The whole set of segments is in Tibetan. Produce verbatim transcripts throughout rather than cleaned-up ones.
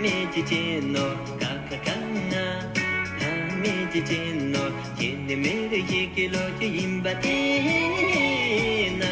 མེད་ཀྱི་ཅན་ནོ་ཀ་ཁ་ག་ང་། ང་མེད་ཀྱི་ཅན་ནོ་ཁྱེད་ནི་མེད་ཡི་གེ་ལོ་ཀྱི་ཡིན་པ་དེ་ན།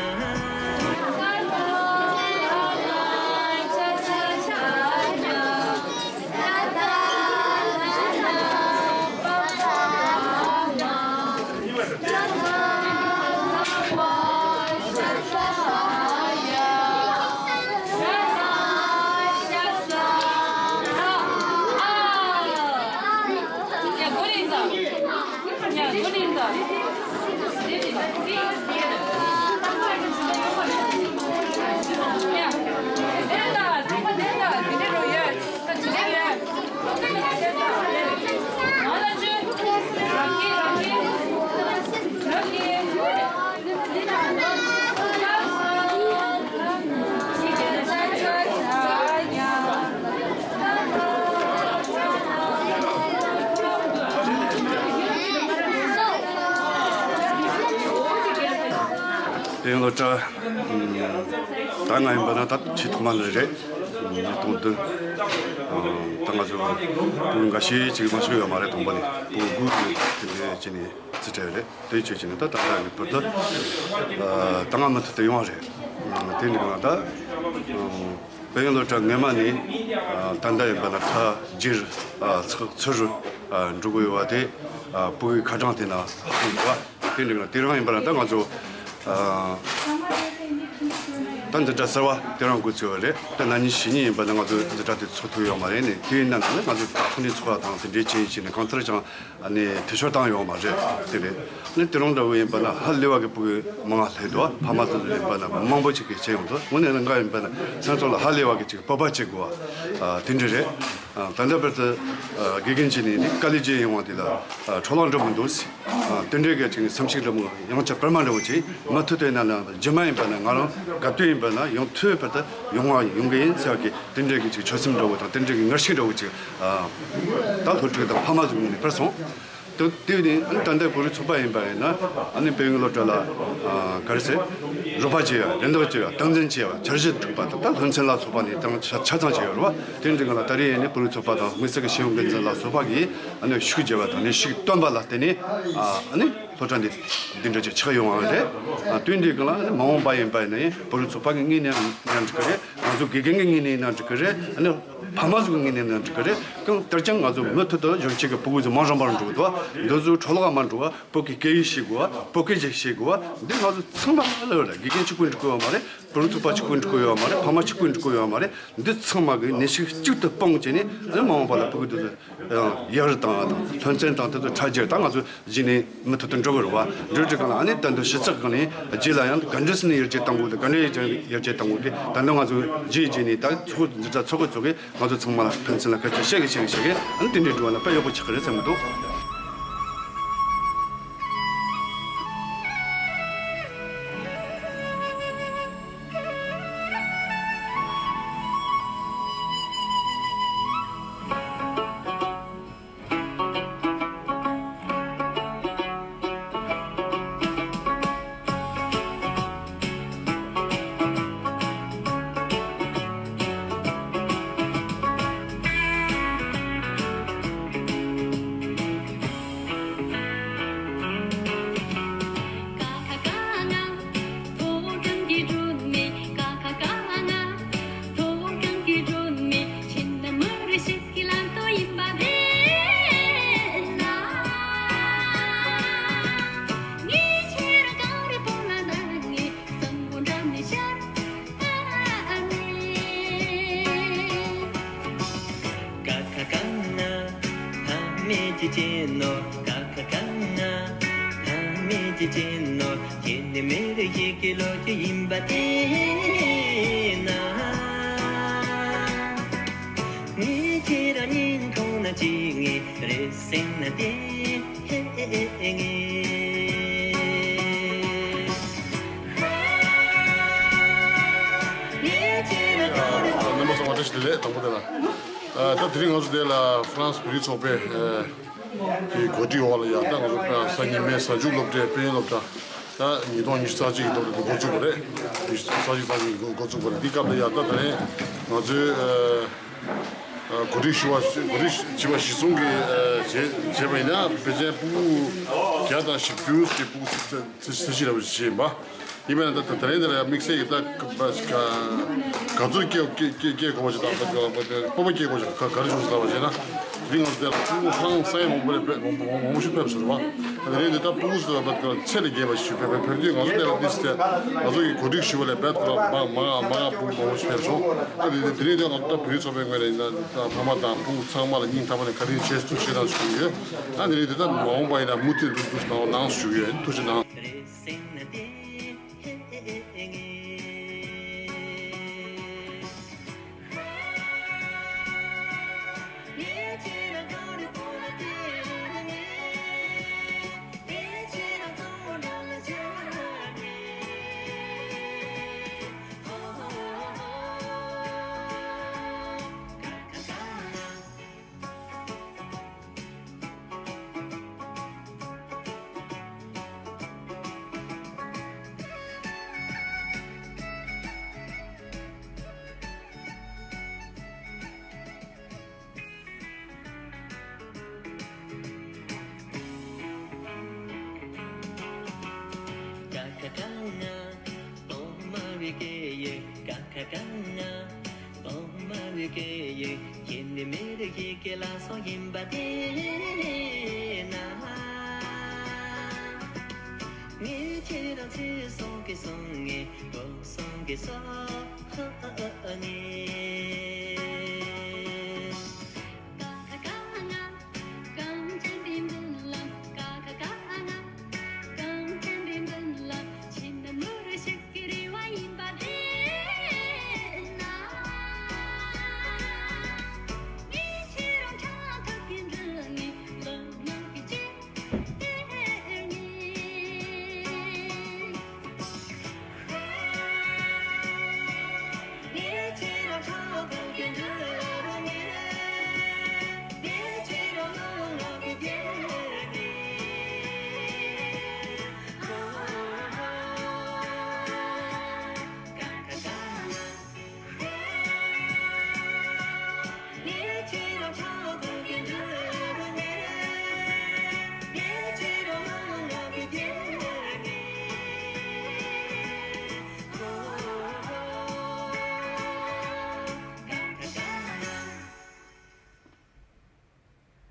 དེ་ཡང་སློབ་གྲྭ་ད་ང་ཡིན་པ་ན་ད་ཆེས་ཐོག་མ་ནི་རེད། ཉིས་སྟོང་བདུན། ད་ང་ཚོ་བུ་འགའ་ཤས་ཅིག་མ་ཤོར་ཡོད་མ་རེད། དང་པོ་ནས་བུ་དགུ་དེ་འདྲ་བྱས་ནས་རྩིས་སྤྲད་ཡོད་རེད། དེ་བྱས་བྱས་ནས་ད་ད་ལྟ་གི་བར་དུ་ད་སྔ་མུ་མཐུད་དུ་ཡོང་བ་རེད། དེ་འདྲ་ང་ད་དཔལ་ཡོན་སློབ་གྲྭ་སྔོན་མ་ནས་ད་ལྟ་ཡིན་པ་ན་ཁ་རྗེ་རུ་ཚུ་རུ་འགྲོ་གི་ཡོད་པ་དེ་ཕྲུ་གུའི་ཁ་གྲངས་དེ་ན་ཡོད་པ། དེ་འདྲ་དེ་རང་ཡིན་པ་ན་ད་ང་ཚོ་ད་འཛིན་གྲྭ་གསར་བ་དེ་རང་འགོ་ཚུགས་པ་རེད། ད་ན་ནིང་གཞེས་ནིང་ཡིན་པ་ན་ང་ཚོ་འཛིན་གྲྭ་དེ་ཚུགས་ཐུབ་ཡོད་མ་རེད། ནས་དེ་ཡིན་ན་ད་ང་ཚོ་ད་ཐོག་ནས་ཚོགས་པ་དང་དེ་འདྲའི་ཆེད་ཡིན་ཞེས་ནས་གང་ལྟར་ཀྱང་ཨ་ནི་འཐུས་ཤོར་བཏང་ཡོད་མ་རེད། དེ་རེད། ནི་དེ་རང་འདྲ་བོ་ཡིན་པ་ན་ཧ་ལས་པ་གི་ཕྲུ་གུ་མང་བ་སླེབས་འདུག་ཕ་མ་དེ་ཚོ་ཡིན་པ་ན་མང་པོ་ཅིག་གིས་བྱས་ཡོང་འདུག་དངོས་གནས་ལ་འགའ་ཡིན་པ་ན་སེམས་ཚོར་ལ་ཧ་ལས་པ་གི་ཅིག་སྤོབས་པ་བྱེད་དགོས་པ་དེ་འདྲ་རེད། ད་ལྟ་བར་དུ་དགེ་རྒན་བྱས་ནས་ནི་དཀའ་ལས་བརྒྱབ་ཡོང་བ་དེ་ལ་འཕྲོ་བརླག་འགྲོ་མི་འདུག་དེ་འདྲའི་གི་ཅིག་བསམ་གཞིག་འདྲ་མོ་ཡང་བསྐྱར་བར་མ་འདྲ་བོ་ཅིག་མུ་མཐུད་དུ་ཡིན་ན་ན་རྗེས་མ་ཡིན་པ་ན་ང་རང་ག་དུས་ཡིན་པ་ན་ཡོང་ཐུབ་པར་དུ་ཡོང་བ་ཡོང་གི་ཡིན་ཟེར་བ་གི་དེ་འདྲའི་གི་ཅིག་ཆོད་སེམས་འདྲ་བོ་དང་དེ་འདྲའི་གི་ངར་ཤུགས་འདྲ་བོ་ཅིག་ད་སློབ་ཕྲུག་དང་ཕ་མ་ཚོའི་ངོས་ནས་སྤེལ་སོང་། དེ་དེ་ནི་ཨ་ནི་ད་ལྟའི་བོད་རིགས་ཚོགས་པ་ཡིན་པ་ཡིན་ན་ཨ་ནི་བོད་ཡིག་སློབ་གྲྭ་ལ་ག་རེ་ཟེར་རོགས་པ་བྱེད་ཡ་རེ་འདོད་བྱེད་ཡ་སྟངས་འཛིན་བྱེད་ཡ་འཆར་གཞི་འཁྲུག་པ་དང་ད་སློབ་ཚན་ལ་སོགས་པ་ནི་དང་ཆ་ཆ་ཚང་བྱེད་ཡ་རེད་བ། དེ་འདྲའི་སྒང་ལ་ད་རེས་ཡིན་ནི་བོད་རིགས་ཚོགས་པ་དང་དམིགས་བསལ་གྱི་ཤེས་ཡོན་འགན་འཛིན་ལ་སོགས་པ་གིས་ཨ་ནི་ཤུགས་རྒྱབ་པ་དང་ནི་ཤུགས་བཏོན་པ་ལ་བརྟེན་ནས་ཨ་ནི་སློབ་གྲྭ་འདི་འདི་འདྲ་ཅིག་ཆགས་ཡོང་བ་རེད། དེ་འདྲའི་སྒང་ལ་ཨ་ནི་མ་འོངས་པ་ཡིན་པ་ཡིན་ན་ཡང་བོད་རིགས་ཚོགས་པ་གི་ངོས་ནས་ཡང་འགྲིག་གི་རེད། ང་ཚོ་དགེ་རྒན་གྱི་ངོས་ནས་ཡང་འགྲིག་གི་རེད། ཨ་ནི་ཕ་མ་ཚོ་གི་ངོས་ནས་ཡང་འགྲིག་གི་རེད། གང་ལྟར་ཀྱང་ང་ཚོ་མུ་མཐུད་དུ་གཞོན་སྐྱེས་ཀྱི་ཕྲུ་གུ་ཚོ་མང་རུ་མང་རུ་འགྲོ་གི་འདུག་འདི་ཚོ་འཕྲོ་བརླག་མ་འགྲོ་བ་བོད་ཀྱི་སྐད་ཡིག་ཤེས་དགོས་བ་བོད་སྐད་ཅིག་ཤེས་དགོས་བ་འདི་ང་ཚོ་ཚང་མ་ལ་ཡོད་རེད། དགེ་རྒན་གཅིག་པུས་འགྲིག་གི་ཡོད་མ་རེད། བོད་རིགས་ཚོགས་པ་གཅིག་པུས་འགྲིག་གི་ཡོད་མ་རེད། ཕ་མ་གཅིག་པུས་འགྲིག་གི་ཡོད་མ་རེད། འདི་ཚང་མ་གི་ནུས་ཤུགས་གཅིག་ཏུ་སྤུངས་བྱས་ནས་ཨ་ནི་མ་འོངས་པ་ལ་ཕྲུ་གུ་འདི་ཚོ་ཡག་རུ་བཏང་བ་དང་སློབ་ཚན་དང་དེ་ཚོ་ཁྲ་རྒྱག་ད་ང་ཚོ་གཞི་ནས་མུ་མཐུད་དུ་འགྲོ་གི་རེད་བ། འགྲོ་དུས་སྒང་ལ་ཨ་ནི་ད་འདི་ཕྱི་ཚགས་སྒང་ནས་རྗེས་ལ་ཡང་ག་འདྲས་སེ་ནས་ཡར་རྒྱས་གཏོང་དགོས་དང་ག་འདྲས་ཡར་རྒྱས་གཏོང་དགོས་ཀྱི་ད་འདི་ང་ཚོ་རྗེས་རྗེས་ནས་ད་ཚོགས་འཛིན་གྲྭ་ཚོགས་ཀྱི་ཚོགས་ཀྱི་ང་ཚོ་ཚང་མ་ལ་ཕན་ཚུན་ལ་སྐད་ཆ་བཤད་གི་བཤད་གི་བཤད་གི་ཨ་ནི་དེ་འདྲས་འགྲོ་བ་ན་དཔེ་ཡག་པོ་ཆགས་ཀྱི་རེད་བསམ་གི་འདུག་ཀ་ཁ་ག་ང་། ཕ་མེད་ཀྱི་ཅན་ནོ། ཀ་ཁ་ག་ང་། ཕ་མེད་ཀྱི་ཅན་ནོ། ཁྱེད་ནི་མེད་ཡི་གེ་ལོ་ཀྱི་ཡིན་པ་དེ་ན། ངས་ཁྱེད་རང་ཉིན་གང་ན་ཅིག་ངས་རེ་སེམས་ན་དེ། ཨ། རྣམ་པ་ཚང་མ་བཀྲ་ཤིས་བདེ་ལེགས། དང་པོ་དེ་ལ། ཨ། ད་དེ་རིང་ང་ཚོ་དེ་ལ་ཧྥ་རན་སི་བོད་རིགས་ཚོགས་པའི་ཨ་གི་གོ་སྒྲིག་འོག་ལ་ཡ་ད་ང་ཚོ་སང་ཉིན་མའི་གཟའ་མཇུག་སློབ་གྲྭའི་དཔལ་ཡོན་སློབ་གྲྭ་ད་ཉིས་སྟོང་ཉི་ཤུ་རྩ་གཅིག་གི་སློབ་གྲྭ་དེ་འགོ་བཙུགས་པ་རེད། ཉི་ཤུ་རྩ་གཅིག་རྩ་གཉིས་འགོ་འགོ་བཙུགས་པ་རེད། འདི་སྐབས་ལ་ཡ་ད་ད་རེས་ང་ཚོའི་ཨ། གོ་སྒྲིག་ཞུ་བ། གོ་སྒྲིག་བྱས་པ་གཞི་བཟུང་གིས་བྱས་བྱས་པ་ཡིན་ན། ཕལ་ཆེར་ཕྲུ་གུ་བརྒྱ་དང་བཞི་བཅུ་ཞིག་ཕྲུ་གུ་ཚེ་ཚེ་ཚེ་གཞིས་ལ་བྱས་ཡིན་པ། ཡིན་པས་ན་ད་ད་རིང་འདི་ལ་ཡང་དམིགས་བསལ་གྱི་ད་ག་ག་ག་ཚོད་སྐྱེ་སྐྱེ་སྐྱེ་དགོས་པ་ཞིག་དང་། སྤོབས་པ་སྐྱེ་དགོས་ཞིག་ག་ག་རེ་བྱུང་སོང་ལབ་པ་བྱས་ན། དེ་རིང་ང་ཚོ་འདི་ལ་ཕྲུ་གུ་ཧང་སང་མང་པོ་རེ་མང་པོ་མང་པོ་ཞིག་ཕེབས་སོང་བ། ད་དེ་རིང་འདི་ད་ཕྲུ་གུ་ཚོ་ཚད་ལས་བརྒལ་བ་ཞིག་ཕེབས་ཕེབས་ཕེབས་དུས། ང་ཚོ་འདི་ལ་དམིགས་བསལ་ང་ཚོ་གི་གོ་སྒྲིག་ཞུ་བ་ལས་རྦད་དེ་མང་མང་མང་ཕྲུ་གུ་མང་པོ་ཞིག་ཕེབས་སོང་། ཨ་དེ་དེ་རིང་འདི་ང་ཚོ་ད་བོད་རིགས་ཚོགས་པའི་ངོས་ནས་ཡིན་ན། ད་ཕ་མ་དང་ཕྲུ་གུ་ཚང་མ་ལ་སྙིང་ཐག་པ་ནས་བཀའ་དྲིན་ཆེ་ཞུ་ཆེ་དང་ཞུ་གི་ཡོད། ཨ་དེ་རིང་འདི་ད་མ་འོངས་པ་ཡིན་ན་མུ་མཐུད་འདུག་འདུག་གནང་རོགས་གནང་ཞུ་གི་ཡོད། ཐུགས་རྗེ་གནང་།